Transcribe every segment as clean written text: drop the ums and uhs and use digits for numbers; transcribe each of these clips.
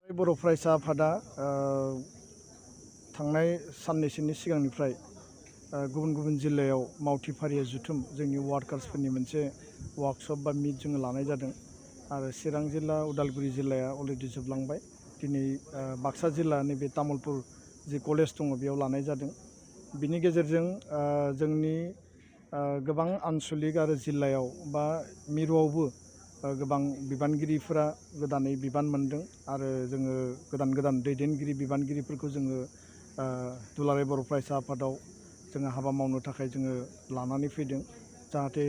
बर' फरायसा आफादा थांनाय साननैसोनि सिगांनिफ्राय गुबुन गुबुन जिल्लायाव मावथिफारिया जुथुम जोंनि वार्कार्सफोरनि मोनसे वार्कशप बा मिट जोङो लानाय जादों आरो चिरां जिल्ला उदालगुरि जिल्लाया अलरेडि जोबलांबाय। दिनै बाक्सा जिल्ला नैबे तामुलपुर जि कलेज दङ बेयाव लानाय जादों। बिनि गेजेरजों जोंनि गोबां आनसलिक आरो जिल्लायाव बा मिरुआवबो गोबां बिबानगिरिफोरा गोदानै बिबान मोनदों आरो जोङो गोदान दैदेनगिरि बिबानगिरिफोरखौ जोङो दुलाराय बर' फरायसा आफादाव जोङो हाबा मावनो थाखाय जोङो लानानै फैदों, जाहाथे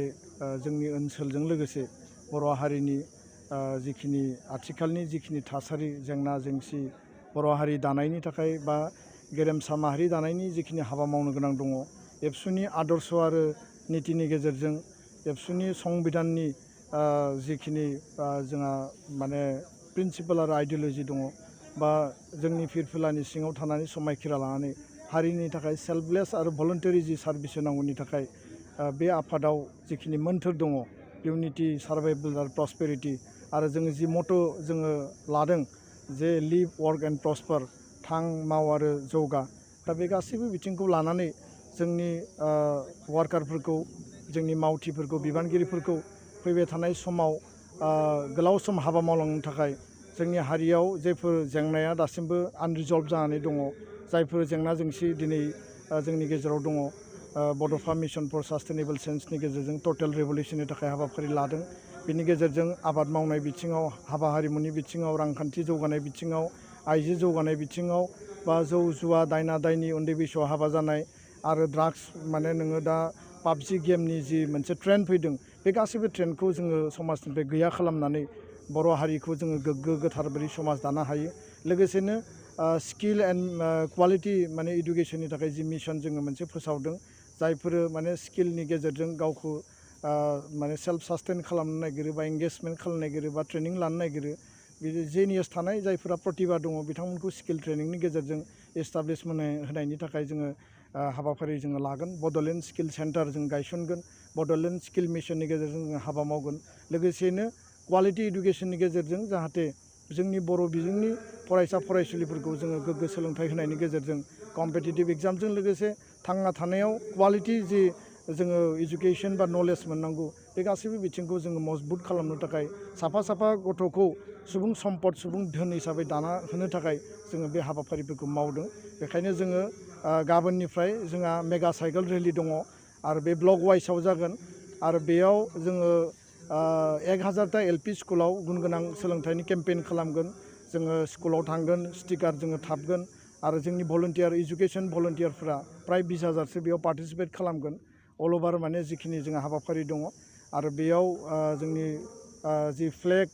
जोंनि ओनसोलजों लोगोसे बर' हारिनि जिखिनि आथिखालनि जिखिनि थासारि जेंना जेंसि बर' हारि दानायनि थाखाय बा गेरेमसा माहारि दानायनि जिखिनि हाबा मावनो गोनां दङ, एबसुनि आदर्श आरो नीतिनि गेजेरजों एबसुनि संबिधाननि जिखिनि जोंहा माने प्रिन्सिपाल आरो आइडिय'लजि दङ बा जोंनि फिरफिलानि सिङाव थानानै समायखिरा लानानै हारिनि थाखाय सेल्फलेस आरो भलन्टारि जि सार्भिस होनांगौनि थाखाय बे आफादाव जिखिनि मोन्थोर दङ इउनिटि सार्भाइभेल आरो प्रस्पेरिटि आरो जोङो जि मट' जोङो लादों जे लिभ वर्क एन्ड प्रस्पार थां माव आरो जौगा, दा बे गासैबो बिथिंखौ लानानै जोंनि वार्कारफोरखौ जोंनि मावथिफोरखौ बिबानगिरिफोरखौ फैबाय थानाय समाव गोलाव सम हाबा मावलांनो थाखाय जोंनि हारियाव जायफोर जेंनाया दासिमबो आनरिजल्भ जानानै दङ, जायफोर जेंना जेंसि दिनै जोंनि गेजेराव दङ, बड'फा मिशन फर सास्टेनेबल चेन्जनि गेजेरजों टटेल रेभलिउसननि थाखाय हाबाफारि लादों। बिनि गेजेरजों आबाद मावनाय बिथिङाव, हाबा हारिमुनि बिथिङाव, रांखान्थि जौगानाय बिथिङाव, आइजो जौगानाय बिथिङाव बा जौ जुवा दायना दायनि उन्दै बैसोआव हाबा जानाय आरो ड्राग्स माने नोङो दा पाबजि गेमनि जि मोनसे ट्रेन्ड फैदों, बे गासैबो ट्रेन्डखौ जोङो समाजनिफ्राय गैया खालामनानै बर' हारिखौ जोङो गोग्गो गोथार बायदि समाज दानो हायो। लोगोसेनो स्किल एन्ड क्वालिटि माने इडुकेसननि थाखाय जि मिशन जोङो मोनसे फोसावदों, जायफोरो माने स्किलनि गेजेरजों गावखौ माने सेल्फ सास्टेन खालामनो नागिरो बा एंगेजमेन्ट खालामनो नागिरो बा ट्रेनिं लानो नागिरो, बिदि जेनियास थानाय जायफोरा प्रतिभा दङ बिथांमोनखौ स्किल ट्रेनिंनि गेजेरजों एस्टाब्लिशमेन्ट होनायनि थाखाय जोङो हाबाफारि जोङो लागोन। बड'लेण्ड स्किल सेन्टार जों गायसनगोन, बड'लेण्ड स्किल मिशननि गेजेरजों जों हाबा मावगोन। लोगोसेनो क्वालिटि इडुकेसननि गेजेरजों जाहाथे जोंनि बर' बिजोंनि फरायसा फरायसुलिफोरखौ जोङो गोग्गो सोलोंथाइ होनायनि गेजेरजों कम्पिटिटिभ एग्जामजों लोगोसे थांना थानायाव क्वालिटि जि जोङो इडुकेसन बा नलेज मोननांगौ, बे गासैबो बिथिंखौ जोङो मजबुत खालामनो थाखाय साफा गथ'खौ सुबुं सम्पद सुबुं धोन हिसाबै दाना होनो थाखाय जोङो बे हाबाफारिफोरखौ मावदों। बेखायनो जोङो गाबोननिफ्राय जोंहा मेगा साइकेल रेलि दङ आरो बे ब्लक वाइसआव जागोन आरो बेयाव जोङो 1000टा LP स्कुलाव गुन गोनां सोलोंथाइनि केम्पेइन खालामगोन। जोङो स्कुलाव थांगोन, स्टिकार जोङो थाबगोन आरो जोंनि भलन्टियार इडुकेसन भलन्टियारफोरा प्राय 20,000सो बेयाव पार्टिसिपेट खालामगोन। अल अभार माने जिखिनि जोंहा हाबाफारि दङ आरो बेयाव जोंनि जि फ्लेग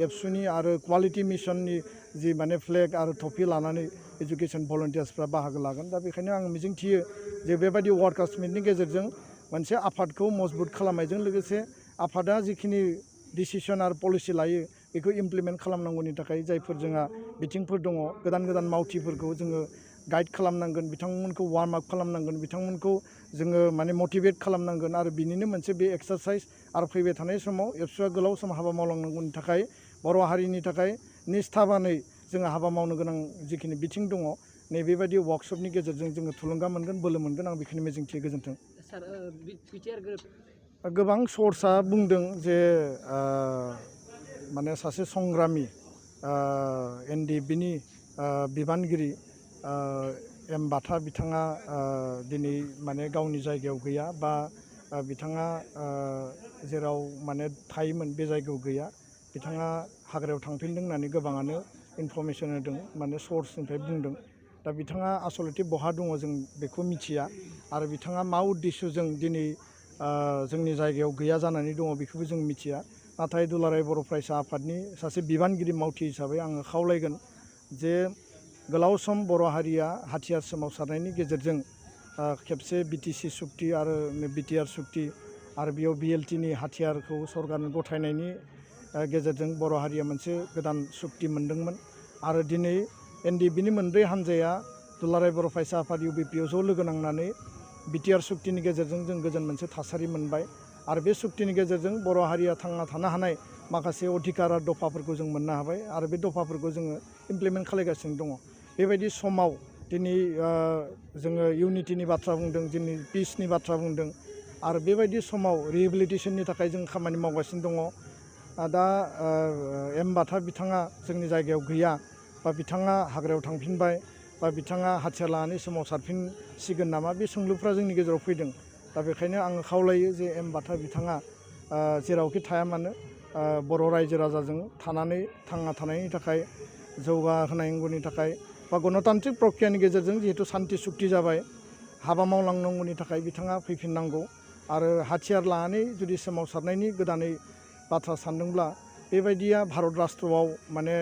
एबसुनि आरो क्वालिटि मिशननि जि माने फ्लेग आरो टफि लानानै इडुकेसन भलन्टियार्सफ्रा बाहागो लागोन। दा बेखायनो आं मिजिंथियो जे बेबायदि वार्कार्स मिटनि गेजेरजों मोनसे आफादखौ मजबुत खालामनायजों लोगोसे आफादा जिखिनि डिसिसन आरो पलिसि लायो बेखौ इमप्लिमेन्ट खालामनांगौनि थाखाय जायफोर जोंहा बिथिंफोर दङ, गोदान मावथिफोरखौ जोङो गाइड खालामनांगोन, बिथांमोनखौ वार्म आप खालामनांगोन, बिथांमोनखौ जोङो माने मटिभेट खालामनांगोन आरो बिनिनो मोनसे बे एक्सारसाइज आरो फैबाय थानाय समाव एबसुआ गोलाव सम हाबा मावलांनांगौनि थाखाय बर' हारिनि थाखाय निस्थाबानै जोङो हाबा मावनो गोनां जिखिनि बिथिं दङ, नैबेबायदि वार्कशपनि गेजेरजों जोङो थुलुंगा मोनगोन, बोलो मोनगोन, आं बेखौनो मिजिंथियो। गोजोन्थों। गोबां सर्सआ बुंदों जे माने सासे संग्रामि NDBनि बिबानगिरि एम बाथा बिथाङा दिनै माने गावनि जायगायाव गैया बा बिथाङा जेराव माने थायोमोन बे जायगायाव गैया। बिथाङा हाग्रायाव थांफिनदों होननानै गोबाङानो इनफरमेसन होदों, माने सर्सनिफ्राय बुंदों। दा बिथाङा आसलथे बहा दङ जों बेखौ मिथिया आरो बिथाङा मा उद्देশ্যजों दिनै जोंनि जायगायाव गैया जानानै दङ बेखौबो जों मिथिया। नाथाय दुलाराय बर' फरायसा आफादनि सासे बिबानगिरि मावथि हिसाबै आङो खावलायगोन जे गोलाव सम बर' हारिया हाथियार सोमावसारनायनि गेजेरजों खेबसे BTC सुक्ति आरो BTR सुक्ति आरो बेयाव BLTनि हाथियारखौ सरकारनो गथायनायनि गेजेरजों बर' हारिया मोनसे गोदान सुक्ति मोन्दोंमोन आरो दिनै NDBनि मोनब्रै हान्जाया दुलाराय बर' फरायसा आफाद UBPआव ज' लोगो नांनानै BTR सुक्तिनि गेजेरजों जों गोजोन मोनसे थासारि मोनबाय आरो बे सुक्तिनि गेजेरजों बर' हारिया थांना थानो हानाय माखासे अधिकार आरो दफाफोरखौ जों मोननो हाबाय आरो बे दफाफोरखौ जोङो इमप्लिमेन्ट खालामगासिनो दङ। बेबायदि समाव दिनै जोङो इउनिटिनि बाथ्रा बुंदों, दिनै पिसनि बाथ्रा बुंदों आरो बेबायदि समाव रिहेबिलिटेसननि थाखाय जों खामानि मावगासिनो दङ। दा एम बाथा बिथाङा जोंनि जायगायाव गैया बा बिथाङा हाग्रायाव थांफिनबाय बा बिथाङा हाथियार लानानै सोमावसारफिनसिगोन नामा, बे सोंलुफ्रा जोंनि गेजेराव फैदों। दा बेखायनो आङो खावलायो जे एम बाथा बिथाङा जेरावखि थाया मानो बर' रायजो राजाजों थानानै थांना थानायनि थाखाय, जौगाहोनांगौनि थाखाय बा गणतान्त्रिक प्रक्रियानि गेजेरजों जिहेतु सान्ति सुक्ति जाबाय, हाबा मावलांनांगौनि थाखाय बिथाङा फैफिननांगौ। आरो हाथियार लानानै जुदि सोमावसारनायनि गोदानै बाथ्रा सानदोंब्ला बेबायदिया भारत राष्ट्रआव माने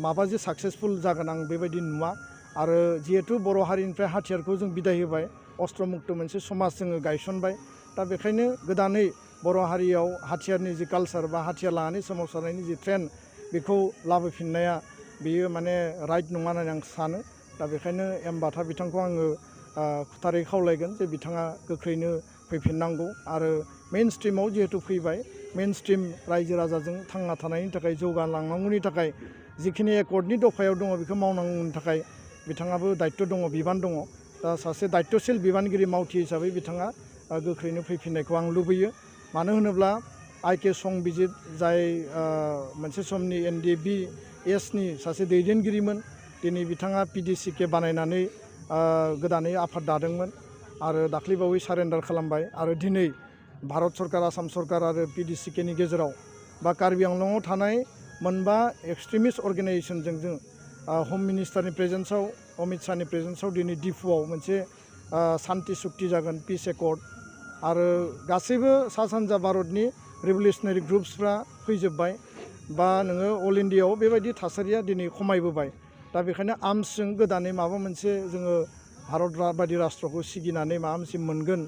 माबा जे साक्सेसफुल जागोन आं बेबायदि नुवा। आरो जिहेतु बर' हारिनिफ्राय हाथियारखौ जों बिदाय होबाय, अस्त्र मुक्त मोनसे समाज जोङो गायसनबाय। दा बेखायनो गोदानै बर' हारियाव हाथियारनि जि कालसार बा हाथियार लानानै सोमावसारनायनि जि ट्रेन्ड बेखौ लाबोफिननाया बेयो माने राइट नङा होननानै आं सानो। दा बेखायनो एम बाथा बिथांखौ आङो खुथारै खावलायगोन जे बिथाङा गोख्रैनो फैफिननांगौ आरो मेइन स्ट्रिमाव जिहेतु फैबाय, मेइन स्ट्रिम रायजो राजाजों थांना थानायनि थाखाय, जौगालांनांगौनि थाखाय जिखिनि एकर्डनि दफायाव दङ बेखौ मावनांगौनि थाखाय बिथाङाबो दायित्व दङ, बिबान दङ। दा सासे दायित्वशील बिबानगिरि मावथि हिसाबै बिथाङा गोख्रैनो फैफिननायखौ आं लुबैयो। मानो होनोब्ला आइ.के. संबिजित जाय मोनसे समनि NDBSनि सासे दैदेनगिरिमोन, दिनै बिथाङा PDCK बानायनानै गोदानै आफाद दादोंमोन आरो दाख्लैबावै सारेन्डार खालामबाय। आरो दिनै भारत सरकार, आसाम सरकार आरो PDCKनि गेजेराव बा कार्बि आंलंआव थानाय मोनबा एक्सट्रिमिस्ट अर्गेनाइजेसनजों जों हम मिनिस्टारनि प्रेजेन्सआव, अमित शाहनि प्रेजेन्सआव दिनै डिफुआव मोनसे सान्ति सुक्ति जागोन, पिस एकर्ड। आरो गासैबो सा सानजा भारतनि रिभलिउसनारि ग्रुप्सफ्रा फैजोब्बाय बा नोङो अल इन्डियाआव बेबायदि थासारिया दिनै खमायबोबाय। दा बेखायनो आर्म्सजों गोदानै माबा मोनसे जोङो भारत बायदि राष्ट्रखौ सिगिनानै माबा मोनसे मोनगोन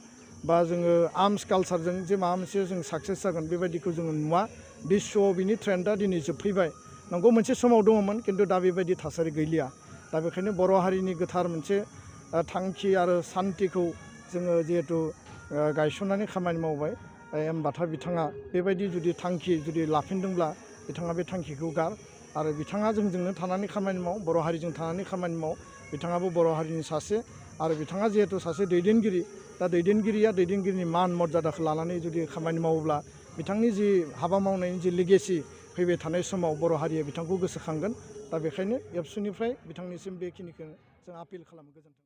बा जोङो आर्म्स कालसारजों जे माबा मोनसे जों साक्सेस जागोन बेबायदिखौ जोङो नुवा। बिश्वआव बिनि ट्रेन्डआ दिनै जोबफैबाय। नंगौ मोनसे समाव दङमोन, खिन्थु दा बेबायदि थासारि गैलिया। दा बेखायनो बर' हारिनि गोथार मोनसे थांखि आरो सान्तिखौ जोङो जिहेतु गायसननानै खामानि मावबाय, एम बाथा बिथाङा बेबायदि जुदि थांखि जुदि लाफिनदोंब्ला बिथाङा बे थांखिखौ गार आरो बिथाङा जोंजोंनो थानानै खामानि माव, बर' हारिजों थानानै खामानि माव। बिथाङाबो बर' हारिनि सासे आरो बिथाङा जिहेतु सासे दैदेनगिरि, दा दैदेनगिरिया दैदेनगिरिनि मान मर्यादाखौ लानानै जुदि खामानि मावोब्ला बिथांनि जि हाबा मावनायनि जि लेगेसि फैबाय थानाय समाव बर' हारिया बिथांखौ गोसोखांगोन। दा बेखायनो एबसुनिफ्राय बिथांनिसिम बेखिनिखौ जों आपिल खालामो। गोजोन्थों।